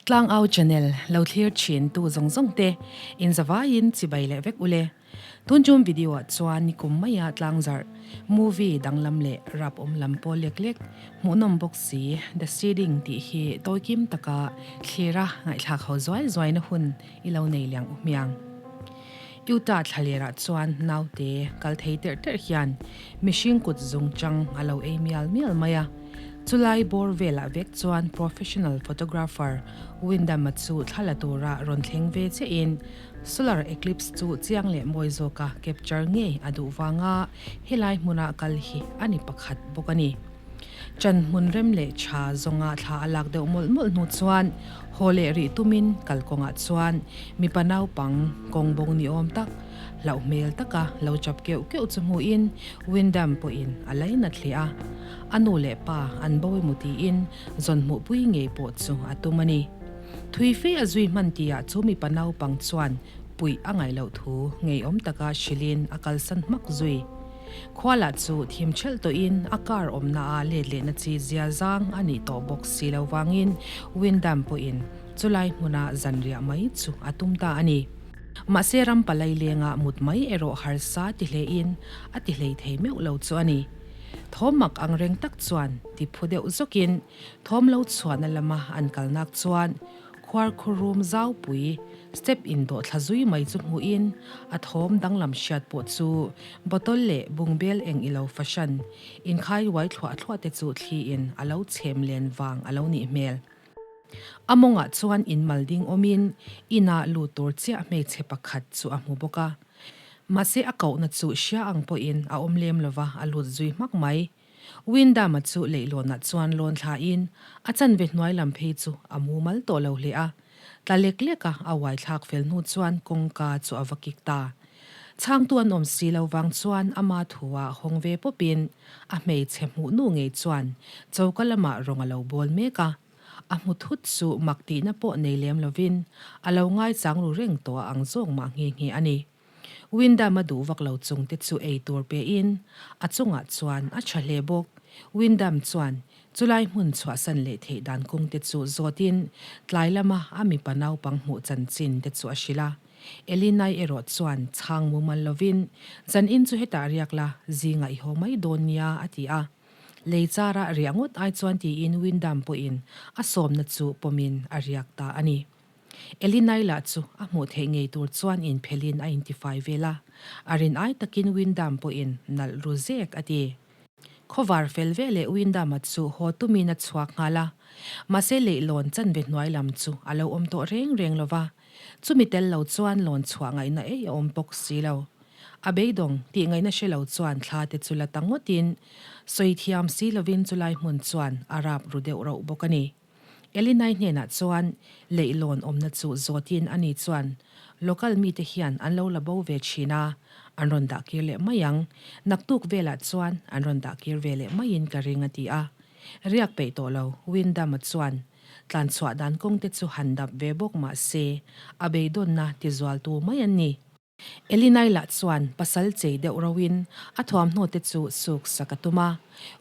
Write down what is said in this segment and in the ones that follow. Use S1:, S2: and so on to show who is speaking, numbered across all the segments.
S1: Tlangau channel lo thlir thin tu zawng zawng te in zavaiin chibai leh vek ule. Tun tum video ah chuan nikum maia tlangzarh movie danglam leh rap awm lam pawl lek lek hmuhnawm bawk si The Seeding tih hi tawikim taka thlira ngaihthlak ho zuai zuaina hun i lo nei liang u hmiang. Utah thlalerah chuan naute kal thei terh terh hian mihring kut zung chang a lo ei mial mial mai a. Chulai bawr velah vek chuan professional photographer Wyndham-a chu thla la tura rawn thleng ve chiahin solar eclipse chu chiang leh mawi zawka capture ngei a duh vanga helai hmuna kal hi a ni pakhat bawk a ni. Chan hmun rem leh tha zawnga thla a lak deuh mawlh mawlh hnu chuan haw leh rih tumin kalkawngah chuan mipa naupang kawng bawng ni awm tak, hlauh hmel taka lo chap keuh keuh chu hmuhin Wyndham pawhin a lainat hle a. A nu leh pa an bo emaw tiin zawn hmuhpui ngei pawh chu a tum a ni. Thui fe a zui hman tihah chu mipa naupang chuan puih a ngaih loh thu ngeiawm taka hrilhin a kalsan hmak zui. Khuala chu thim ṭhelh tawhin a car awmna a let lehna chi zia zang a nih tawh bawk si lo vangin Wyndham pawhin chulai hmuna zanriah mai chu a tum ta a ni. Mahse ram palai lenga mut mai erawh harsa ti hlein a ti hlei thei meuh lo chu a ni. Thawm mak ang reng tak chuan ti phu deuh zawkin thawm lo chhuahna lama an kalnak chuan Khuar khurum zaupui step in dawh thla zui mai chu hmuhin a thawm danglam hriat pawh chu bottle leh bungbel eng ilo fahran inkhai uai thluah thluah te chu thli in a lo chhem len vang a lo nih hmel. A mawngah chuan in mal ding awmin inah lut tur chiah hmeichhe pakhat chu a hmu bawk a. Mahse a kohna chu hria ang pawhin a awm lem lova a lut zui hmak mai. Wyndham-a chu leihlawnah chuan lawn thlain a chanve hnuai lam phei chu a mumal tawh lo hle a. Tla lek leka a uai thlak fel hnu chuan kawngka chu a va kik ta. Chhangtu an awm si lo vang chuan ama thua hawng ve pawpin a hmeichhe hmuh nu ngei chuan choka lamah rawng a lo bawl mek a. A hmu thut chu mak tihna pawh nei lem lovin a lo ngaichang ru reng tawh a ang zawk mah nghe nghe a ni. Wyndham a duh vak lo chung te chu ei tur pe in a chungah chuan a tha hle bawk. Wyndham chuan chulai hmun chhuahsan leh theih dan kawng te chu zawt in tlai lama a mipa naupang hmuh chanchin te chu a hrilh a. Elinai erawh chuan chhang mumal lovin zan in chu hetah riak la zingah i haw mai dawn nia a ti a. Lei chara riah ngawt ai chuan tiin Wyndham pawhin a sawmna chu pawmin a riak ta a ni. Elinai lah chu a hmuh theih ngei tur chuan inphelhin a intifai vel a, a rin ai takin Wyndham pawhin nalh ru zek a ti. Khawvar fel ve leh Wyndham-a chu haw tumin a chhuak nghal a, mahse leihlawn chanve hnuai lam chu a lo awm tawh reng reng lo va, chumi tel lo chuan lawn chhuah ngaihna ei a awm bawk si lo. A beidawng tih ngaihna hre lo chuan thla te chu la ta ngawtin sawi thiam si lovin chulai hmun chuan a rap ru deuh rauh bawk a ni. Elinai hnenah chuan leihlawn awmna chu zawtin ani chuan local mite hian an lo la bo ve thin a, an rawn dah kir leh mai ang, naktuk velah chuan an rawn dah kir ve leh maiin ka ring a ti a. Riak peih tawh lo Wyndham-a chuan tlanchhuah dan kawngte chu han dap ve bawk mah se a beidawnna tizualtu mai an ni. Elinai lah chuan pasal chei deuh roin a thuamhnaw te chu suk sak a tum a,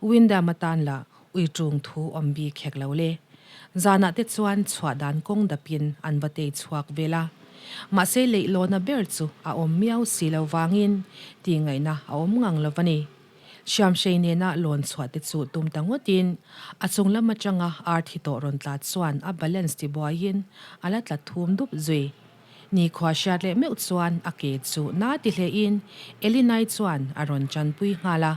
S1: Wyndham atan lah ui ṭung thu awm bik hek lo le. Zanah te chuan chhuah dan kawng dapin an va tei chhuak vel a. Mahse leihlawna ber chu a awm miau si lo vangin tih ngaihna a awm ngang lo va ni. Hriamhrei nena lawn chhuah te chu tum ta ngawtin a chung lam atanga ar thi tawh rawn tla chuan a balance tibuaiin a la tla thum dup zui. Nikhua hriat leh meuh chuan a ke chu na ti hlein Elinai chuan a rawn chanpui nghal a.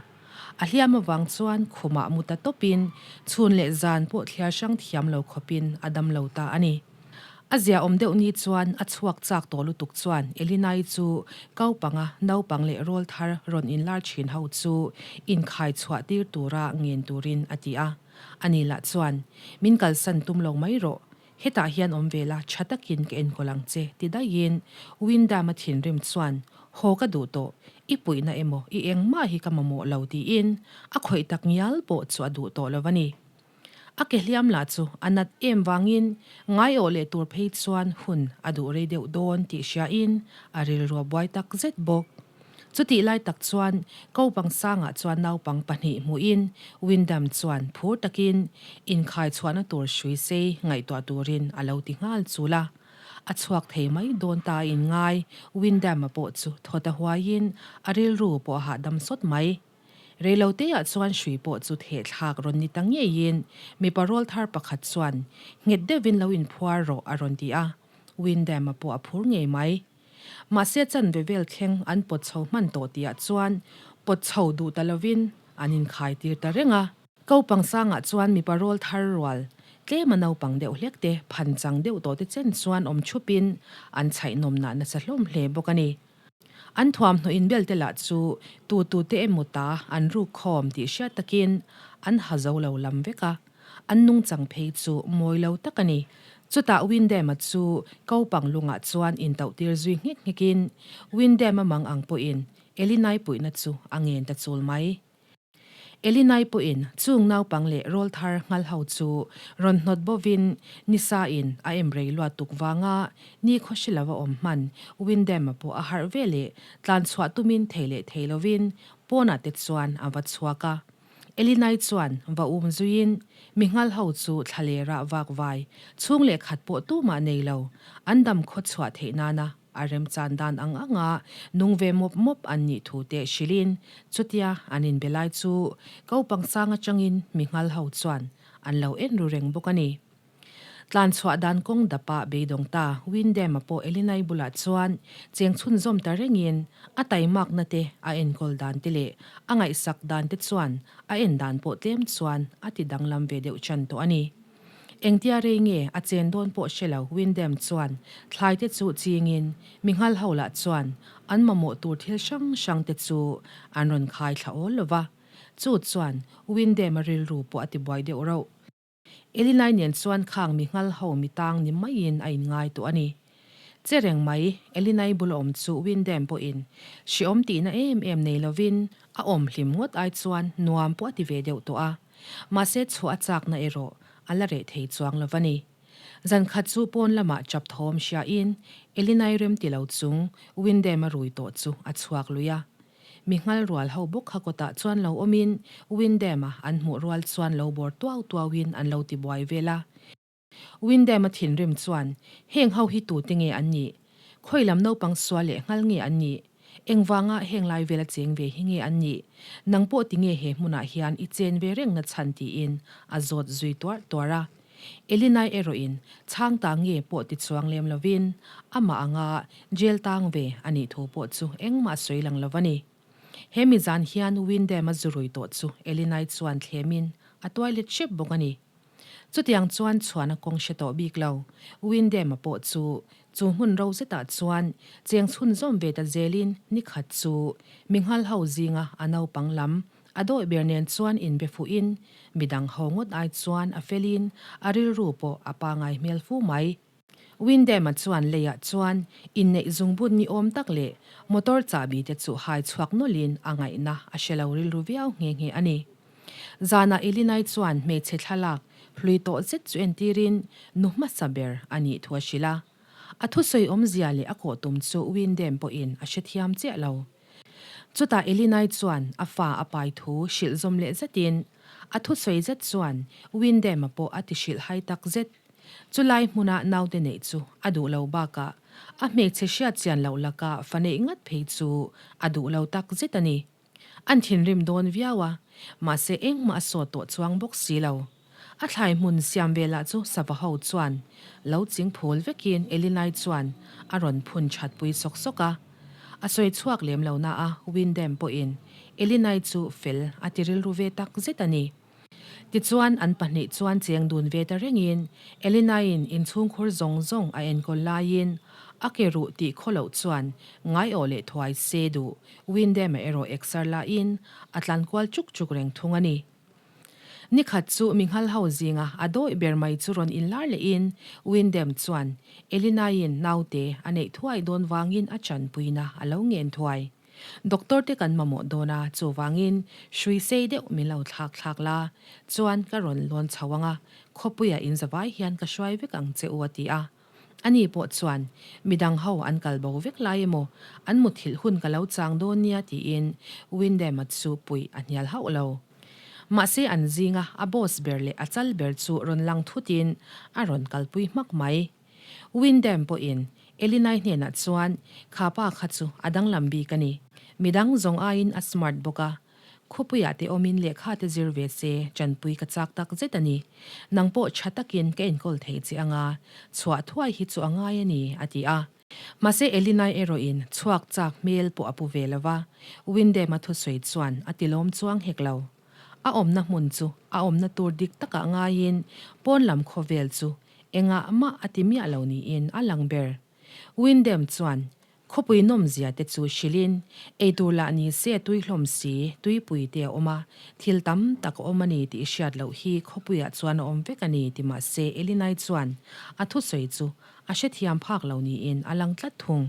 S1: A hliam avang chuan khumah mu ta tawpin chhun leh zan pawh thliar hrang thiam lo khawpin a dam lo ta a ni. A zia awm deuh ni chuan a chhuak chak tawh lutuk chuan Elinai chu kaupanga naupang leh rawl thar rawn inlar thin ho chu inkhai chhuah tir tura ngen turin a ti a. Ani lah chuan, Min kalsan tum lo mai rawh, Hetah hian awm ve la, tha takin ka enkawl ang che, ti daihin Wyndham-a thinrim chuan, Haw ka duh tawh, i puihna emaw i engmah hi ka mamawh lo tiin a khawih tak ngial pawh chu a duh tawh lo a ni. A ke hliam lah chu a nat em vangin ngaiawh leh tur phei chuan hun a duh rei deuh dawn tih hriain a rilru a buai tak zet bawk. Chutih lai tak chuan Kopang sangah chuan naupang pahnih hmuhin Wyndham chuan phur takin inkhai chhuahna tur hrui sei ngaihtuah turin a lo ti nghal chul a. A chhuak thei mai dawn ta a inngai, Wyndham-a pawh chu thawt a huaiin a rilru pawh a hahdam sawt mai. Reiloteah chuan hrui pawh chu thehthlak rawn ni ta ngeiin mipa rawlthar pakhat chuan nghet deuhin lo inphuar rawh a rawn ti a, Wyndham-a pawh a phur ngei mai. Mahse chanve vel thleng an pawt chho hman tawh tihah chuan pawt chho duh ta lovin an inkhai tir ta reng a. Kopang sangah chuan mipa rawl thar rual tlema naupang deuh hlek te phan chang deuh tawh te chen chuan awm thupin an chhaih nawmnah nasa hlawm hle bawk a ni. An thuamhnaw inbel te lah chu tu tu te emaw ta an ruk khawm tih hriat takin an ha zo lo lam vek a. An nungchang phei chu mawi lo tak a ni. Chutah Windem-a chu kopang lungah chuan intauhtir zui nghek nghekin Windem-a mang ang pawhin Elinai puihna chu a ngen ta chul mai. Elinai pawhin chung naupang leh rawlthar nghal ho chu rawn hnawt bovin nisa-in a em rei luat tuk vanga nikhaw hre lova awm hman Windem-a pawh a harh ve leh tlan chhuah tumin thei leh thei lovin pawnah te chuan a va chhuak a. Elinai chuan va um zuiin mi nghal ho chu thlalerah vak vai, chhung leh khat pawh tumah nei lo, an dam khaw chhuah theih nana a remchan dan ang anga nung ve mawp mawp an nih thu te hrilhin chutia an inbe lai chu kopang sang atangin mi nghal ho chuan an lo en ru reng bawk a ni. Tlan chhuah dan kawng dapa beidawng ta Windem-a pawh Elinai bulah chuan cheng chhunzawm ta rengin a taimakna te, a enkawl dan te leh a ngaihsak dan te chuan a en dan pawh tlem chuan a ti danglam ve deuh chan tawh a ni. Engtia rei nge a chen dawn pawh hre lo Windem chuan thlai te chu chingin mi nghal ho lah chuan an mamawh tur thil hrang hrang te chu an rawn khai thla awl lo va, chu chuan Windem-a rilru pawh a tibuai deuh rauh. Elinai nen chuan khang mi nghal ho mi tang ni maiin a inngai tawh a ni. Che reng mai, Elinai bula awm chu Windem pawhin hreawm tihna em em nei lovin a awm hlim ngawt ai chuan nuam pawh a ti ve deuh tawh a. Mahse chhuah a chakna erawh a la reh thei chuang lo va ni. Zan khat chu pawn lamah chap thawm hriain Elinai rem ti lo chung Windem a rui tawh chu a chhuak lui a. Mi nghal rual ho bawk kha kawtah chuan lo awmin Windem-a an hmuh rual chuan lo bawr tuau tuauin an lo ti buai vel a. Windem-a thinrim chuan, Heng ho hi tute nge an nih? Khawi lam naupang sual leh nghal nge an nih? Engvanga heng lai vela cheng ve hi nge an nih? Nang pawh ti nge he hmunah hian i chen ve reng na chhan tiin a zawt zui tuarh tuarh a. Elinai erawhin chhang ta nge pawh ti chuang lem lovin amah anga jail tang ve a nih thu pawh chu engmah sawi lang lo a ni. He mi zan hian Windem-a zu rui tawh chu Elinai chuan thlemin a tuai let hrep bawk a ni. Chutiang chuan chhuahna kawng hre tawh bik lo Windem-a pawh chu chu hmun ro zetah chuan cheng chhunzawm ve ta zelin nikhat chu mi nghal ho zinga a naupang lam A dawih ber nen chuan inbe fuhin midang ho ngawt ai chuan a felin a rilru pawh a pangai hmel fu mai. Windem-a chuan leiah chuan inneih zungbut ni awm tak leh motor chahbi te chu hai chhuak nawlhin a ngaihna a hre lo rilru viau nghe nghe a ni. Zanah Elinai chuan hmeichhe thlalak hlui tawh zet chu entirin nu hmasa ber a nih thu a hrilh a. A thusawi awmzia leh a kawh tum chu Windem pawhin a hrethiam chiah lo. Chutah Elinai chuan a fa a pai thu hrilh zawm leh zetin a thusawi zet chuan Windem-a pawh a ti hrilh hai tak zet. Chulai hmuna naute neih chu a duh lo bakah a hmeichhe hriat chian loh laka fa neih ngat phei chu a duh lo tak zet a ni. An thinrim dawn viau a, mahse engmah a sawt tawh chuang bawk si lo. A thlai hmun siam velah chu sava ho chuan lo ching phul vekin Elinai chuan a rawn phun that pui sawk sawk a. A sawi chhuak lem lo na a, Windem pawhin Elinai chu fel a ti rilru ve tak zet a ni. Tichuan an pahnih chuan cheng dun ve ta rengin Elinaiin inchhungkhur zawng zawng a enkawl laiin a ke ruh tih khaw loh chuan ngaiawh leh thuai se duh Windem-a erawh exer lahin a tlan kual chuk chuk reng thung a ni. Nikhat chu minghal ho zinga a dawih ber mai chu rawn inlar lehin Windem chuan Elinaiin naute a neih thuai dawn vangin a chanpuina a lo ngen thuai. Doctor te kan mamawh dawn a, chuvangin hrui sei deuh min lo thlak thlak la, chuan ka rawn lawn chho ang a, khawpuia in zavai hian ka hruai vek ang che u a ti a. Ani pawh chuan, Midang ho an kal bo vek lai emaw, an muthilh hun ka lo chang dawn nia tiin Windham-a chu puih a hnial hauh lo. Mahse an zinga a boss ber leh a chal ber chu rawn lang thutin a rawn kalpui hmak mai. Windham pawhin Elinai hnenah chuan, Kha pa kha chu a danglam bik a ni. Midang zawng aiin a smart bawk a, Khawpuiah te awmin lehkha te zir ve se chanpui ka chak tak zet a ni. Nang pawh tha takin ka enkawl thei che anga, chhuah thuai hi chu a ngai a ni, a ti a. Mahse Elinai erawhin chhuak chak hmel pawh a pu ve lo va, Windem-a thusawi chuan a tilawm chuang hek lo. A awmna hmun chu a awmna tur dik takah ngaiin pawn lam khawvel chu engah mah a ti miah lo niin a lang ber. Windem chuan Khawpui nawmzia te chu hrilhin, eitur lah ni se tui hlawm si, tuipui te a awm a, thil tam tak a awm a ni tih i hriat loh hi khawpuiah chuan a awm vek a ni ti mahse Elinai chuan a thusawi chu a hrethiam phak lo niin a lang tlat thung.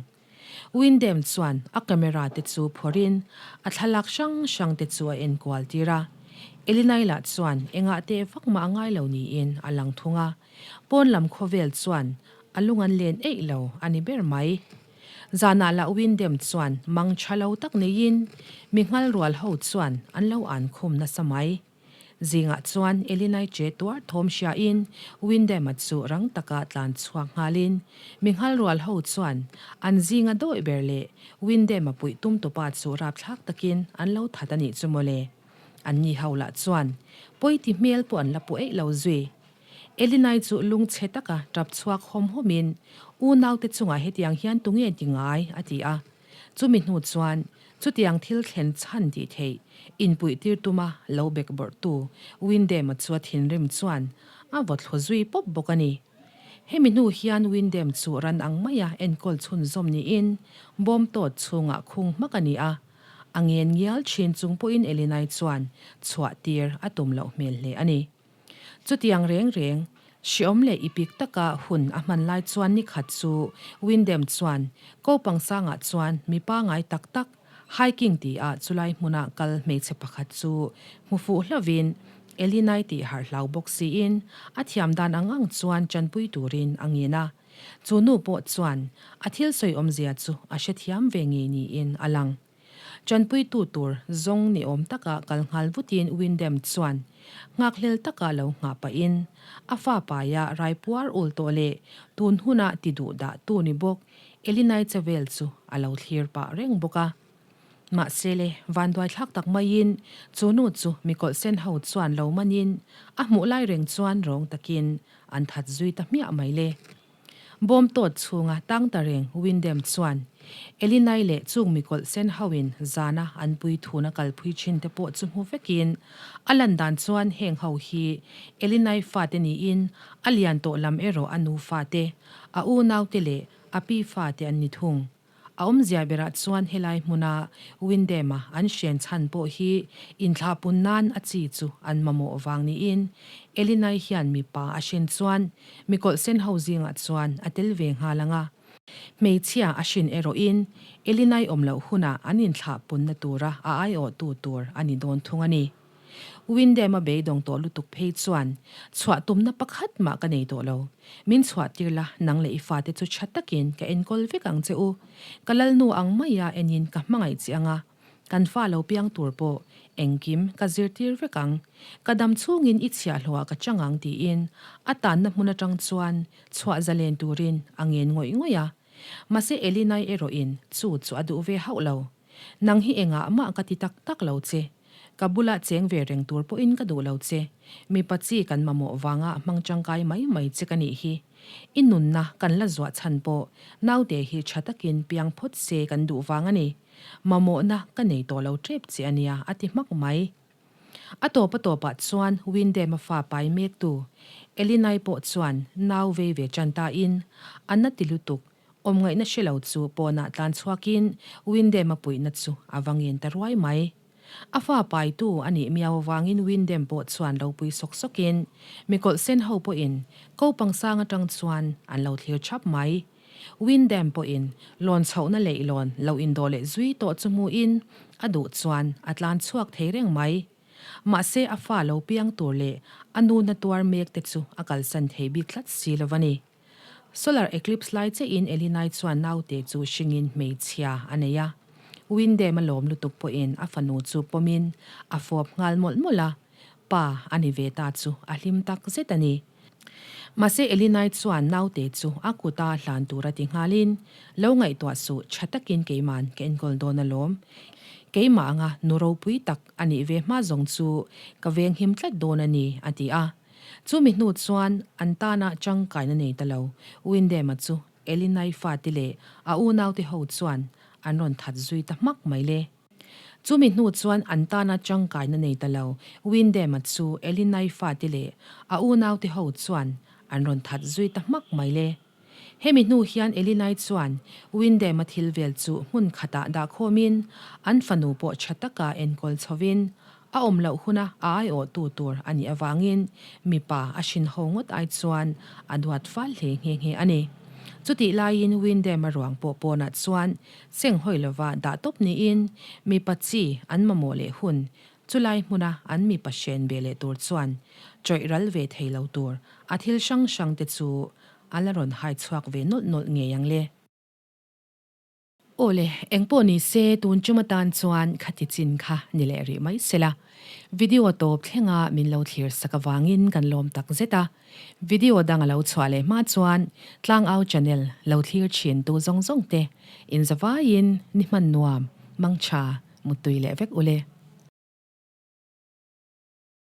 S1: Windem chuan a camera te chu phawrhin a thlalak hrang hrang te chu a enkual tir a, Elinai lah chuan engah teh vak mah a ngai lo niin a lang thung a. Pawn lam khawvel chuan a lung an len eih lo a ni ber mai. Zanah lah Windem chuan mang tha lo tak neiin mi nghal rual ho chuan an lo an khum nasa mai. Zingah chuan Elinai che tuar thawm hriain Windem-a chu rang taka tlan chhuak nghalin mi nghal rual ho chuan an zinga dawih ber leh Windem-a puih tum tupa chu rapthlak takin an lo that a nih chu mawle. Anni ho lah chuan pawiti hmel pawh an la pu eih lo zui. Elinai chu lungchhe taka tap chhuak hawm hawmin, Unaute chungah hetiang hian tunge ti ngai? a ti a. Chumi hnu chuan chutiang thil thlen chhan tih theih inpuih tir tuma lo bek bawrhtu Windem-a chu a thinrim chuan a vaw thlu zui pawp bawk a ni. Hemi hnu hian Windem chu ran ang maia enkawl chhunzawm niin bawm tawt chhungah khung hmak a ni a. A ngen ngial thin chung pawhin Elinai chuan chhuah tir a tum loh hmel hle a ni. Chutiang reng reng, hriawm leh ipik taka hun a hman lai chuan ni khat chu Windem chuan Kopang sangah chuan mi pangai tak tak hiking ti ah chulai hmuna kal hmeichhe pakhat chu hmu fuh hlovin Elinai tih harh hlau bawk siin a thiam dan ang ang chuan tanpui turin a ngen a. Chu nu pawh chuan a thil sawi awmzia chu a hrethiam ve ngei niin a lang. Ṭanpuitu tur zawng ni awm taka kal nghal vutin Windem chuan nghakhlel taka lo nghah pahin a fa paia raipuar ul tawh leh tun huna ti duh dah tu ni bawk Elinai che vel chu a lo thlir pah reng bawk a. Mahse le, vanduaithlak tak maiin chu nu chu mikawlh sen ho chuan lo manin a hmuh lai reng chuan rawng takin an that zui ta hmiah mai le. Bawm tawt chhunga tang ta reng Windem chuan Elinai leh chung mikawlh sen hoin zana an pui thuna kalphui thin te pawh chu hmu vekin a lan dan chuan heng ho hi Elinai fate niin a lian tawh lam erawh a nu fate, a unaute leh a pi fate an ni thung. A awmzia berah chuan helai hmuna Windem-a an hren chhan pawh hi inthlahpun nan a chi chu an mamawh vang niin Elinai hian mipa a hrin chuan mikawlh sen ho zingah chuan a tel ve nghal ang a. Hmeichhia a hrin erawhin Elinai awm loh hunah an inthlahpunna tura a aiawhtu tur a ni dawn thung a ni. Windem a beidawng tawh lutuk phei chuan chhuah tumna pakhat mah ka nei tawh lo. Min chhuah tir la, nang leh i fate chu tha takin ka enkawl vek ang che u. Ka lalnu ang maia enin ka hmangaih che ang a, kan fa lo piang tur pawh engkim ka zirtir vek ang. Ka dam chhungin i chhiahhlawhah ka chang ang tiin a tanna hmun atang chuan chhuah zalen turin a ngen ngawih ngawih a. Mahse Elinai erawhin chu chu a duh ve hauh lo. Nang hi engah mah ka ti tak tak lo che. Ka bula cheng ve reng tur pawhin ka duh lo che. Mipa chi kan mamawh vanga hmang tangkai mai mai che ka nih hi. I nunna kan la zuah chhan pawh naute hi tha takin piang phawt se kan duh vang a ni. Mamawhna ka nei tawh lo tep che a nia a ti hmak mai. A tawp a tawpah chuan Windem-a fa pai mektu Elinai pawh chuan nau vei ve tan tain a na ti lutuk Awmngaihna hre lo chu pawnah tlan chhuakin Windem-a puihna chu a va ngen ta ruai mai. A fa paitu a nih miau avangin Windem pawh chuan lo pui sawk sawkin mikawlh sen ho pawhin ko pangsang atang chuan an lo thlir thap mai. Windem pawhin lawn chhohna leihlawn lo indawh leh zui tawh chu hmuhin a duh chuan a tlan chhuak thei reng mai. Mahse a fa lo piang tur leh a nu na tuar mek te chu a kalsan thei bik tlat si lo a ni. Solar eclipse lai chiahin Elinai chuan naute chu hringin hmeichhia a nei a. Windem a lawm lutuk pawhin a fanu chu pawmin a fawp nghal mawlh mawlh a, pa a ni ve ta chu a hlim tak zet a ni. Mahse Elinai chuan naute chu a kuta hlan tura ti nghalin, Lo ngaihtuah suh, tha takin keiman ka enkawl dawn alawm. Keimah anga nu ropui tak a nih ve hma zawng chu ka venghim tlat dawn a ni, a ti a. Chumi hnu chuan an tana tangkaina nei ta lo Windema chu Elinai fate leh a unaute ho chuan an rawn that zui ta hmak mai le. Chumi hnu chuan an tana tangkaina nei ta lo Windema chu Elinai fate leh a unaute ho chuan an rawn that zui ta hmak mai le. Hemi hnu hian Elinai chuan Windema thil vel chu hmun khatah dah khawmin an fanu pawh tha taka enkawl chhovin a awm loh huna a aiawhtu tur a nih avangin mipa a hrin ho ngawt ai chuan a duat fal hle nghe nghe a ni. Chutih laiin Windema ruang pawh pawnah chuan cheng hawi lova dah tawp niin mipa chi an mamawh leh hun Chulai hmuna an mipa hren ve leh tur chuan chawih ral ve thei lo tur a thil hrang hrang te chu a la rawn hai chhuak ve nawlh nawlh ngei ang le. Aw le, engpawh ni se tun tum atan chuan khati chin kha ni leh rih mai sela. Video tawp thlenga min lo thlir sak avangin kan lawm tak zet a. Video dang a lo chhuah leh hma chuan Tlangau channel lo thlir thin tu zawng zawng te inzavaiin ni hman nuam, mangtha, muttui leh vek ule.